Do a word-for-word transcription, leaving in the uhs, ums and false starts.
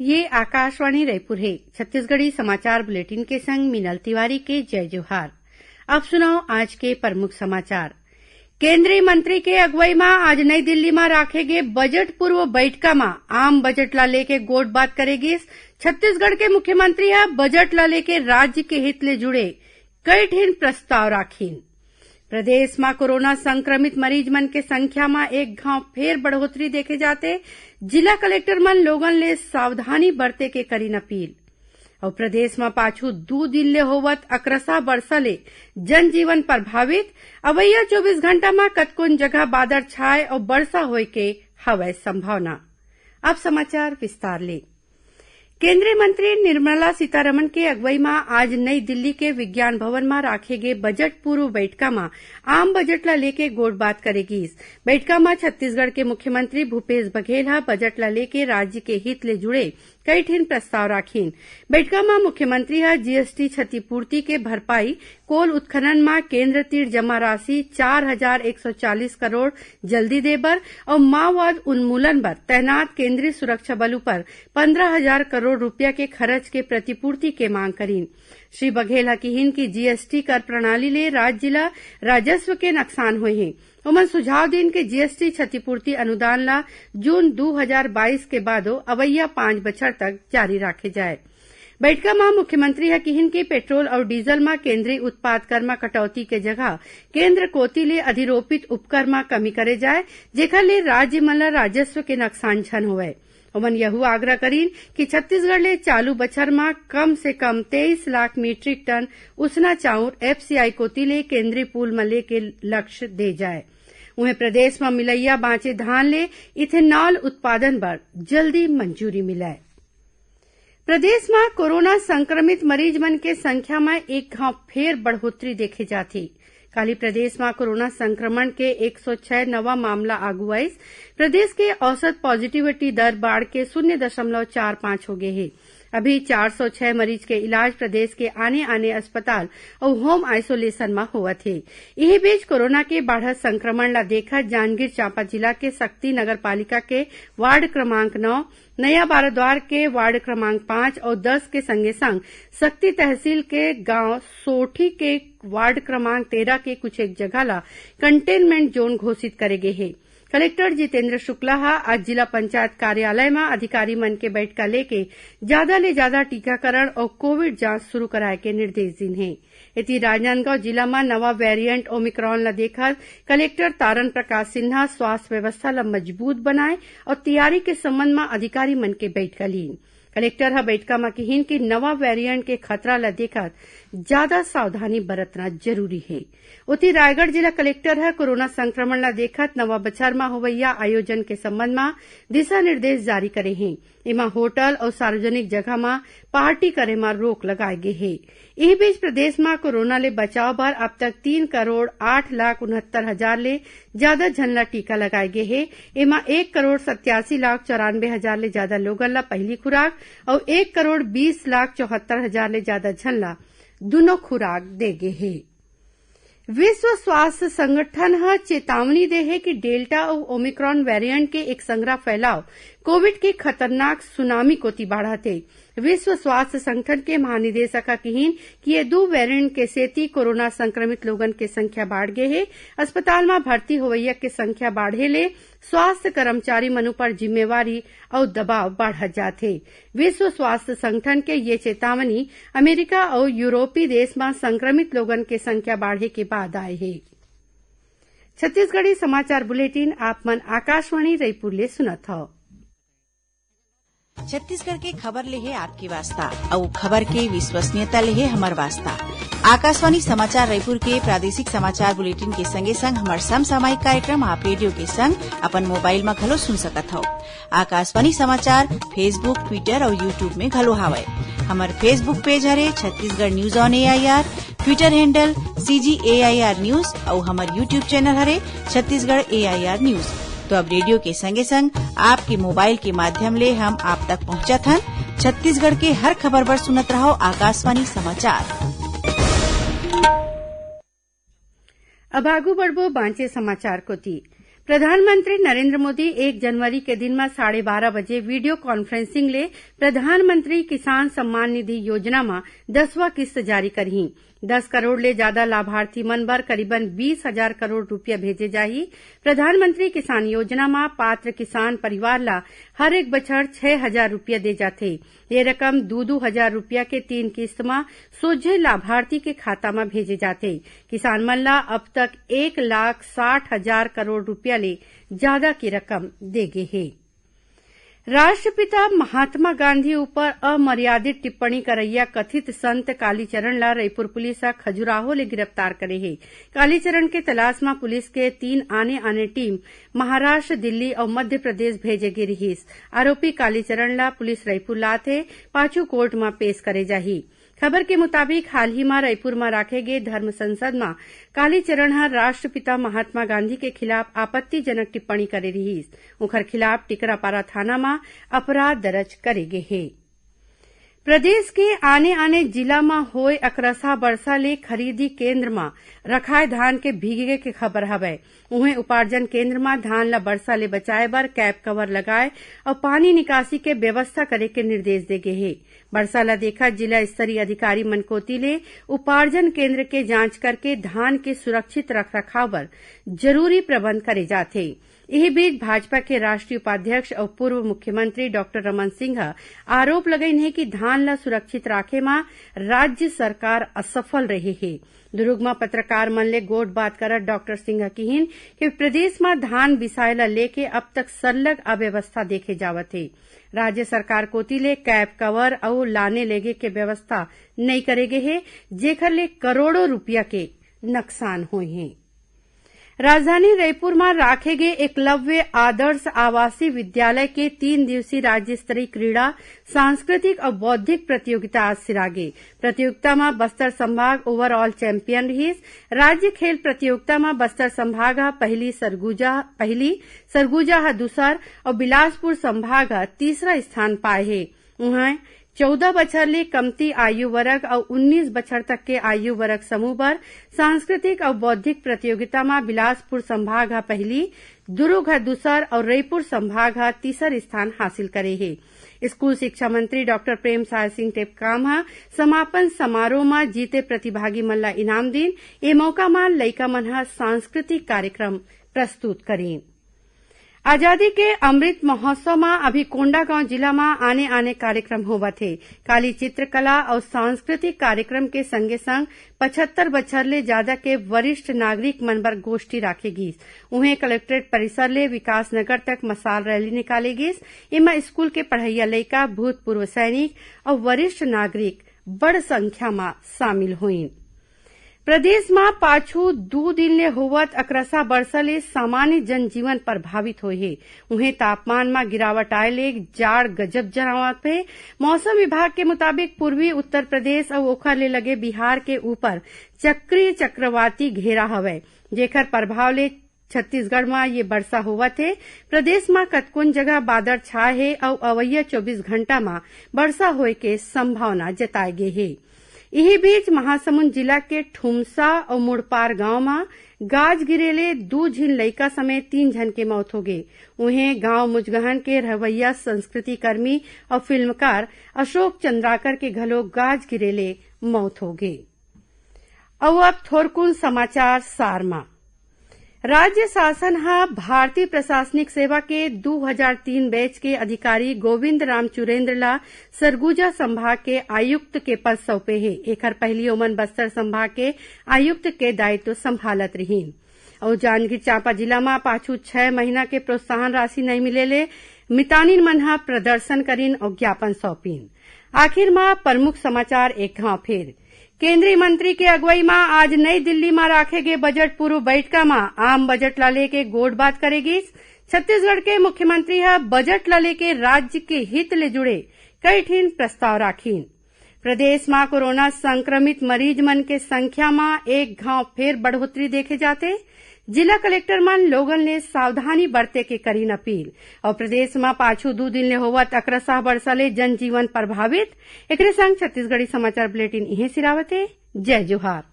ये आकाशवाणी रायपुर हे। छत्तीसगढ़ी समाचार बुलेटिन के संग मीनल तिवारी के जय जोहार। अब सुनव आज के प्रमुख समाचार। केंद्रीय मंत्री के अगुवई म आज नई दिल्ली म राखे गे बजट पूर्व बइठका म आम बजट ला लेके गोठ बात करे गिस। छत्तीसगढ़ के मुख्यमंत्री ह बजट ला लेके राज्य के हित ले जुड़े कई ठिन प्रस्ताव राखिन। प्रदेश म कोरोना संक्रमित मरीज मन के संख्या म एक घांव फेर बढ़ोतरी देखे जाथे। जिला कलेक्टर मन लोगन ले सावधानी बरते के करिन अपील। अउ प्रदेश म पाछू दू दिन ले होवत अकरसा बरसा ले जनजीवन प्रभावित। अवइया चौबीस घंटा म कतकोन जगह बादर छाय अउ बरसा होय के हवय संभावना। अब समाचार विस्तार ले। केंद्रीय मंत्री निर्मला सीतारमण के अगुवई म आज नई दिल्ली के विज्ञान भवन म राखे गे बजट पूर्व बइठका म आम बजट ला लेके गोठ बात करे गीस। बइठका म छत्तीसगढ़ के मुख्यमंत्री भूपेश बघेल ह बजट ला लेके राज्य के हित ले जुड़े कई ठिन प्रस्ताव राखिन। बइठका म मुख्यमंत्री ह जीएसटी क्षतिपूर्ति के भरपाई, कोल उत्खनन म केंद्र तीर जमा राशि चार हजार एक सौ चालीस करोड़ जल्दी दे बर अउ माओवाद उन्मूलन बर तैनात केंद्रीय सुरक्षा बल ऊपर पंद्रह हजार करोड़ रुपया के खर्च के प्रतिपूर्ति के मांग करिन। श्री बघेल ह किहिन कि जीएसटी कर प्रणाली ले राज्य ल राजस्व के नकसान होय हे। ओमन सुझाव दिन कि जीएसटी क्षतिपूर्ति अनुदान ला जून दू हजार बाईस के बादो अवइया पांच बछर तक जारी राखे जाय। बइठका म मुख्यमंत्री ह किहिन कि पेट्रोल अउ डीजल म केंद्रीय उत्पाद कर म कटौती के जगह केंद्र कोति ले अधिरोपित उपकर म कमी करे जाय, जेखर ले राज्य मन ल राजस्व के नकसान झन होवय। ओमन यहू आग्रह करिन कि छत्तीसगढ़ ले चालू बछर म कम से कम तेईस लाख मीट्रिक टन उसना चाउर एफसीआई कोति ले केंद्रीय पूल म लेके लक्ष्य दे जाय। उहें, प्रदेश म मिलइया बांचे धान ले इथेनॉल उत्पादन बर जल्दी मंजूरी मिलय। प्रदेश म कोरोना संक्रमित मरीज मन के संख्या म एक घांव फेर बढ़ोतरी देखे जाथे। काली प्रदेश म कोरोना संक्रमण के एक सौ छह नवा मामला आगू आइस। प्रदेश के औसत पॉजिटिविटी दर बाढ़ के शून्य दशमलव चार पांच हो गे हे। अभी चार सौ छह मरीज के इलाज प्रदेश के आने-आने अस्पताल अउ होम आइसोलेशन म होवत हे। इही बीच कोरोना के बाढ़त संक्रमण ला देखत जांजगीर चांपा जिला के सक्ती नगर पालिका के वार्ड क्रमांक नौ, नया बाराद्वार के वार्ड क्रमांक पांच अउ दस के संगे संग सक्ती तहसील के गांव सोठी के वार्ड क्रमांक तेरह के कुछ एक जगह ला कंटेनमेंट जोन घोषित करे गे हे। कलेक्टर जितेंद्र शुक्ला ह आज जिला पंचायत कार्यालय म अधिकारी मन के बैठका लेके जादा ले जादा टीकाकरण अउ कोविड जांच शुरू कराए के निर्देश दिन हे। एती राजनांदगांव जिला म नवा वेरिएंट ओमिक्रॉन ल देखत कलेक्टर तारन प्रकाश सिन्हा स्वास्थ्य व्यवस्था ल मजबूत बनाए अउ तैयारी के संबंध म अधिकारी मन के बैठका लीन। कलेक्टर ह बैठका म किहिन कि नवा वेरिएंट के खतरा ल देखत जादा सावधानी बरतना जरूरी हे। ओती रायगढ़ जिला कलेक्टर ह कोरोना संक्रमण ल देखत नवा बछर म होवइया आयोजन के संबंध म दिशा निर्देश जारी करे हे। एमा होटल अउ सार्वजनिक जगह म पार्टी करे म रोक लगाए गे हे। इही बीच प्रदेश म कोरोना ले बचाव बर अब तक तीन करोड़ आठ लाख उनहत्तर हजार ले जादा झन ल टीका लगाए गे हे। एमा एक करोड़ सत्यासी लाख चौरानबे हजार ले जादा लोगन ल पहिली खुराक अउ एक करोड़ बीस लाख चौहत्तर हजार ले जादा झन ल दुनो खुराक दे गे हे। विश्व स्वास्थ्य संगठन ह चेतावनी दे हे कि डेल्टा अउ ओमिक्रॉन वेरिएंट के एक संघरा फैलाव कोविड के खतरनाक सुनामी कोति बाढ़त हे। विश्व स्वास्थ्य संगठन के महानिदेशक ह किहिन कि ये दू वेरिएंट के सेती कोरोना संक्रमित लोगन के संख्या बाढ़ गे हे। अस्पताल म भर्ती होवइया के संख्या बाढ़े ले स्वास्थ्य कर्मचारी मन ऊपर जिम्मेवारी अउ दबाव बाढ़त जात हे। विश्व स्वास्थ्य संगठन के ये चेतावनी अमेरिका अउ यूरोपीय देश म संक्रमित लोगन के संख्या बाढ़े के बाद आए हे। छत्तीसगढ़ी समाचार बुलेटिन आप मन आकाशवाणी रायपुर ले सुनत हव। छत्तीसगढ़ के खबर ले हे आपके वास्ता, अउ खबर के विश्वसनीयता ले हे हमर वास्ता। आकाशवाणी समाचार रायपुर के प्रादेशिक समाचार बुलेटिन के संगे संग हमर समसामयिक कार्यक्रम आप रेडियो के संग अपन मोबाइल म घलो सुन सकत हव। आकाशवाणी समाचार Facebook, Twitter अउ YouTube में घलो हावय। हमर Facebook पेज हरे Chhattisgarh news on AIR, Twitter handle CG AIR news अउ हमर YouTube चैनल हरे छत्तीसगढ़ एआईआर न्यूज। तो अब रेडियो के संगे संग आपके मोबाइल के माध्यम ले हम आप तक पहुंचत हन। छत्तीसगढ़ के हर खबर बर सुनत रहव आकाशवाणी समाचार। अब आगू बढ़बो बांचे समाचार कोति। प्रधानमंत्री नरेंद्र मोदी एक जनवरी के दिन म साढ़े बारह बजे वीडियो कॉन्फ्रेंसिंग ले प्रधानमंत्री किसान सम्मान निधि योजना म दसवां किस्त जारी करही। दस करोड़ ले जादा लाभार्थी मन बर करीबन बीस हजार करोड़ रुपया भेजे जाही। प्रधानमंत्री किसान योजना म पात्र किसान परिवार ला हर एक बछर छह हजार रुपया दे जाथे। ये रकम दू दू हजार रुपया के तीन किस्त म सोझे लाभार्थी के खाता म भेजे जाथे। किसान मन ला अब तक एक लाख साठ हजार करोड़ रुपया ले जादा के रकम दे गे हे। राष्ट्रपिता महात्मा गांधी ऊपर अमर्यादित टिप्पणी करैया कथित संत कालीचरण ला रईपुर पुलिस ह खजुराहो ले गिरफ्तार करे हे। कालीचरण के तलाश म पुलिस के तीन आने-आने टीम महाराष्ट्र, दिल्ली अउ मध्य प्रदेश भेजे गे रिहिस। आरोपी कालीचरण ला पुलिस रईपुर लात हे, पाछू कोर्ट म पेश करे जाही। खबर के मुताबिक, हाल ही म रईपुर म राखे गे धर्म संसद म कालीचरण ह राष्ट्रपिता महात्मा गांधी के खिलाफ आपत्तिजनक टिप्पणी करे रिहिस। उंखर खिलाफ टिकरापारा थाना म अपराध दर्ज करे गे हे। प्रदेश के आने-आने जिला म होय अकरसा बरसा ले खरीदी केंद्र म रखाए धान के भीगे के खबर हवय। उहें, उपार्जन केंद्र म धान ल बरसा ले बचाए बर कैप कवर लगाए अउ पानी निकासी के व्यवस्था करे के निर्देश दे गे हे। बरसा ल देखत जिला स्तरीय अधिकारी मन कोति ले उपार्जन केंद्र के जांच करके धान के सुरक्षित रखरखाव बर जरूरी प्रबंध करे जात हे। इही बीच, भाजपा के राष्ट्रीय उपाध्यक्ष अउ पूर्व मुख्यमंत्री डॉक्टर रमन सिंह ह आरोप लगाइन हे कि धान ल सुरक्षित राखे म राज्य सरकार असफल रहे हे। दुरूग म पत्रकार मन ले गोठबात करत डॉक्टर सिंह ह किहिन कि प्रदेश म धान बिसाए ल लेके अब तक सरलग अव्यवस्था देखे जावत हे। राज्य सरकार कोति ले कैप कवर अउ लाने लेगे के व्यवस्था नइ करे गे हे, जेखर ले करोड़ों रुपया के नकसान होए हे। राजधानी रईपुर म राखे गे एकलव्य आदर्श आवासीय विद्यालय के तीन दिवसीय राज्य स्तरीय क्रीड़ा, सांस्कृतिक अउ बौद्धिक प्रतियोगिता आज सिरागे। प्रतियोगिता म बस्तर संभाग overall champion रिहिस। राज्य खेल प्रतियोगिता म बस्तर संभाग ह पहली, सरगुजा, पहली, सरगुजा ह दूसर अउ बिलासपुर संभाग ह तीसरा स्थान पाए हे। उहें, चौदह बछर ले कमती आयु वर्ग अउ उन्नीस बछर तक के आयु वर्ग समूह बर सांस्कृतिक अउ बौद्धिक प्रतियोगिता म बिलासपुर संभाग ह पहली, दुरूग ह दूसर अउ रईपुर संभाग ह तीसर स्थान हासिल करे हे। स्कूल शिक्षा मंत्री डॉक्टर प्रेमसाय सिंह टेकाम ह समापन समारोह म जीते प्रतिभागी मन ल इनाम दीन। ए मौका म लइका मन ह सांस्कृतिक कार्यक्रम प्रस्तुत करीन। आजादी के अमृत महोत्सव म अभी कोंडागांव जिला म आने-आने कार्यक्रम होवत हे। काली चित्रकला अउ सांस्कृतिक कार्यक्रम के संगे-संग पचहत्तर बछर ले जादा के वरिष्ठ नागरिक मन बर गोष्ठी राखे गीस। उहें, कलेक्ट्रेट परिसर ले विकास नगर तक मसाल रैली निकाले गीस। एमा स्कूल के पढ़इया लइका, भूतपूर्व सैनिक अउ वरिष्ठ नागरिक बड़ संख्या म शामिल होइन। प्रदेश म पाछू दू दिन ले होवत अकरसा बरसा ले सामान्य जनजीवन प्रभावित होए हे। उहें, तापमान म गिरावट आए ले जाड़ गजब जनावत हे। मौसम विभाग के मुताबिक, पूर्वी उत्तर प्रदेश अउ ओखर ले लगे बिहार के ऊपर चक्रीय चक्रवाती घेरा हवय, जेखर प्रभाव ले छत्तीसगढ़ म ये बरसा होवत हे। प्रदेश म कतकोन जगह बादर छाए हे अउ अवइया चौबीस घंटा म बरसा होए के संभावना जताए गे हे। इही बीच, महासमुंद जिला के ठुमसा अउ मुड़पार गांव म गाज गिरे ले दू झिन लइका समेत तीन झन के मौत होगे। उहें, गांव मुजगहन के रहवइया संस्कृति कर्मी अउ फिल्मकार अशोक चंद्राकर के घलो गाज गिरे ले मौत होगे। अउ अब थोरकुन समाचार सार म। राज्य शासन ह भारतीय प्रशासनिक सेवा के दू हजार तीन बैच के अधिकारी गोविंद राम चुरेंद्र ला सरगुजा संभाग के आयुक्त के पद सौंपे हे। एखर पहिली ओमन बस्तर संभाग के आयुक्त के दायित्व संभालत रिहीन। अउ जांजगीर चांपा जिला म पाछू छह महीना के प्रोत्साहन राशि नइ मिले ले मितानिन मन ह प्रदर्शन करिन अउ ज्ञापन सौंपिन। आखिर म प्रमुख समाचार एक घांव फेर। केंद्रीय मंत्री के अगुवई म आज नई दिल्ली म राखे गे बजट पूर्व बइठका म आम बजट ला लेके गोठ बात करे गिस। छत्तीसगढ़ के मुख्यमंत्री ह बजट ला लेके राज्य के हित ले जुड़े कई ठिन प्रस्ताव राखिन। प्रदेश म कोरोना संक्रमित मरीज मन के संख्या म एक घांव फेर बढ़ोतरी देखे जाथे। जिला कलेक्टर मन लोगन ले सावधानी बरते के करिन अपील। अउ प्रदेश म पाछू दू दिन ले होवत अकरसा बरसा ले जनजीवन प्रभावित। एकरे संग छत्तीसगढ़ी समाचार बुलेटिन इहें सिरावत हे। जय जोहार।